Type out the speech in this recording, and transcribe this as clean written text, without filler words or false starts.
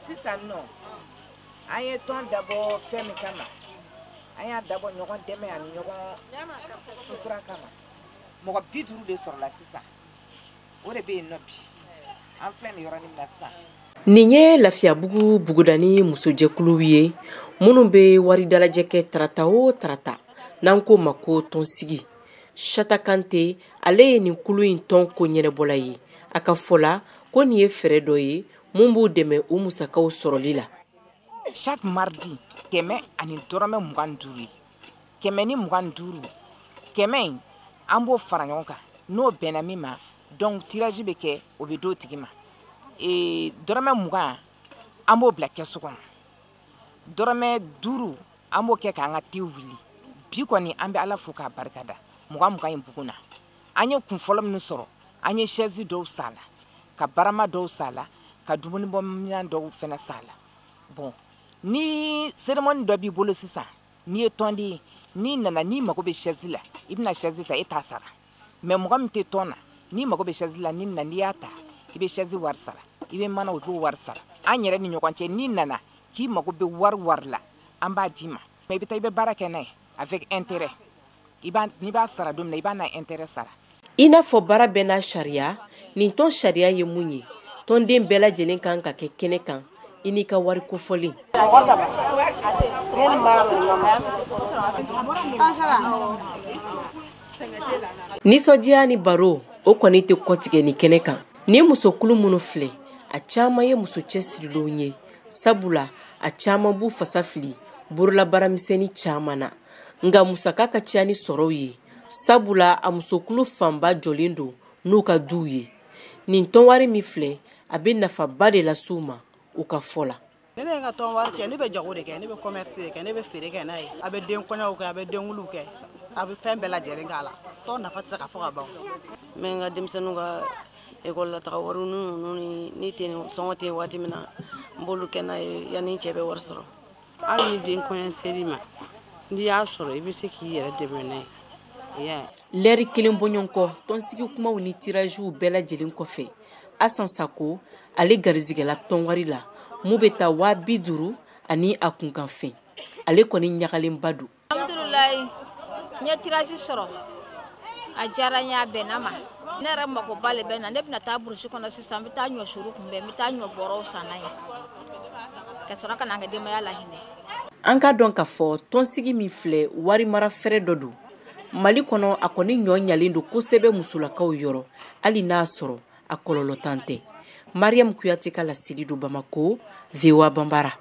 Sisan nɔ an ye tɔn dabɔ fɛn min kama, an y'a dabɔ ɲɔgɔn dɛmɛ ani ɲɔgɔn sutura kama. Mɔgɔ 50 de sɔrɔla sisan, o de bɛ yen nɔ bi, an filɛ nin yɔrɔnin min na sisan. Nin ye Lafiyabugu bugudani musojɛkuluw ye minnu bɛ wari dalajɛ kɛ tarata o tarata, n'an k'o ma ko tɔnsigi. Chata Kante, ale ye nin kulu in tɔn ko ɲɛnɛbɔla ye. A ka fɔ la ko nin ye fɛɛrɛ dɔ ye mun b'u dɛmɛ u musakaw sɔrɔli la. Chaque mardi, 125 ye. 125, 100 in an b'o fara ɲɔgɔn kan, n'o bɛnna min ma, donc tirage bɛ kɛ, o bɛ d'o tigi ma. 20 an b'o bila kɛsu kɔnɔ, 5 an b'o kɛ k'an ka te wuli. Bi kɔni an bɛ Ala fo k'a barikada, 20 in bugun na. An ye kun fɔlɔ minnu sɔrɔ, an ye chaise dɔw san a la, ka barama dɔw san a la, ka dumunibɔminɛn dɔw fana san a la. Bon, ni cérémonie dɔ b'i bolo sisan, n'i ye tɔnden ye, n'i nana n'i mago bɛ chaise la, i bɛna chaise ta, e t'a sara. Mais mɔgɔ min tɛ tɔn na, n'i mago bɛ chaise la, n'i nana n'i y'a ta, i bɛ chaise wari sara, i bɛ manaw, i b'o wari sara. An yɛrɛ ni ɲɔgɔn cɛ, n'i nana k'i mago bɛ wari la, an b'a d'i ma. Mais i bɛ taa i bɛ baara kɛ n'a ye avec intérêt. N'i b'a sara don min na, i b'a n'a intérêt sara. I n'a fɔ baara bɛɛ n'a sariya, nin tɔn sariya ye mun ye? Tɔnden bɛɛ lajɛlen kan ka kɛ kɛnɛ kan, i n'i ka wari kofɔlen. Nisɔndiya ni baro, o kɔni tɛ kɔtigɛ ni kɛnɛ kan. Nin musokulu minnu filɛ, a caman ye muso cɛsirilenw ye, sabula a caman b'u fasa fili bololabaaramisɛnnin caman na. Nka musaka ka ca ni sɔrɔw ye, sabula a musokulu fanba jɔlen don n'u ka duw ye. Nin tɔnwari min filɛ, a bɛ nafaba de lase u ma u ka fɔ la. Ne bɛ n ka tɔnwari kɛ, ne bɛ jago de kɛ, ne bɛ commerce de kɛ, ne bɛ feere kɛ n'a ye. A bɛ den kɔɲɔw kɛ, a bɛ denwuluw kɛ, a bɛ fɛn bɛɛ lajɛlen k'a la. Tɔn nafa tɛ se ka fɔ ka ban. N bɛ n ka denmisɛnninw ka ekɔli la taga wari ninnu ni ten sɔngɔ tɛ yen waati min na, n b'olu kɛ n'a ye yanni n cɛ bɛ wari sɔrɔ. Hali ni den kɔɲɔ ser'i ma, n'i y'a sɔrɔ i bɛ se k'i yɛrɛ dɛmɛ n'a ye. Lɛri kelen bɔɲɔgɔn kɔ tɔnsigi kumaw ni tirajiw bɛɛ lajɛlen kɔfɛ, Asan Sako ale garizigɛla tɔnwari la mun bɛ taa 50,000 ani a kunkanfɛn. Ale kɔni ɲagalenba don. Alhamdulilayi, n ye tiraji sɔrɔ, a diyara n ye, a bɛnna ma. Ne yɛrɛ makoba le bɛ n na, ne bɛna taa burusi kɔnɔ sisan, n bɛ taa ɲɔ suru kunbɛn, n bɛ taa ɲɔ bɔrɔw san n'a ye, ka sɔrɔ ka na n ka denbaya lahinɛ. An k'a dɔn k'a fɔ tɔnsigi min filɛ, wari mara fɛrɛ dɔ don. Mali kɔnɔ a kɔni ɲɔ ɲalen don kosɛbɛ musolakaw yɔrɔ, hali n'a sɔrɔ a kɔlɔlɔ tan tɛ. Mariam Kuyate ka laseli don Bamako, VOA Bambara.